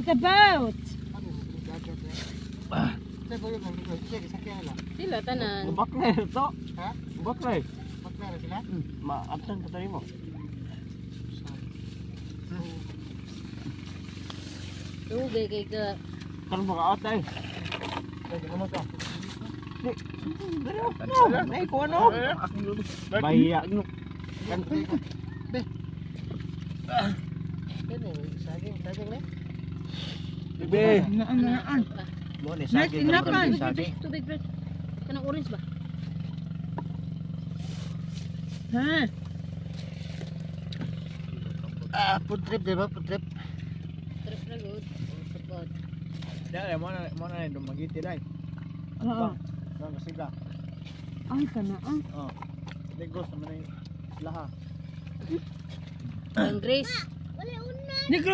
It's a boat. Sila tanan. Baklay to. Ha? Baklay. Bakla sila? Ma-absent pa tayo mo. Tugay kay ka. Karon ba ka out ay? Di. Dali. Nay ko ano? Bahiya. Saging, saging na. Bebe. Naan, naan. Mo ni Next, saging. inapan. Saging. Tubig, tubig, bro. Kanang orange ba? Ha? Ah, food trip, di ba? Food trip. Trip na good. Support. Dali mo na dumagiti dai. Oo. Bang sila. Ay, kana ah. Oh. Negros naman ay laha. Ang Grace. Negros.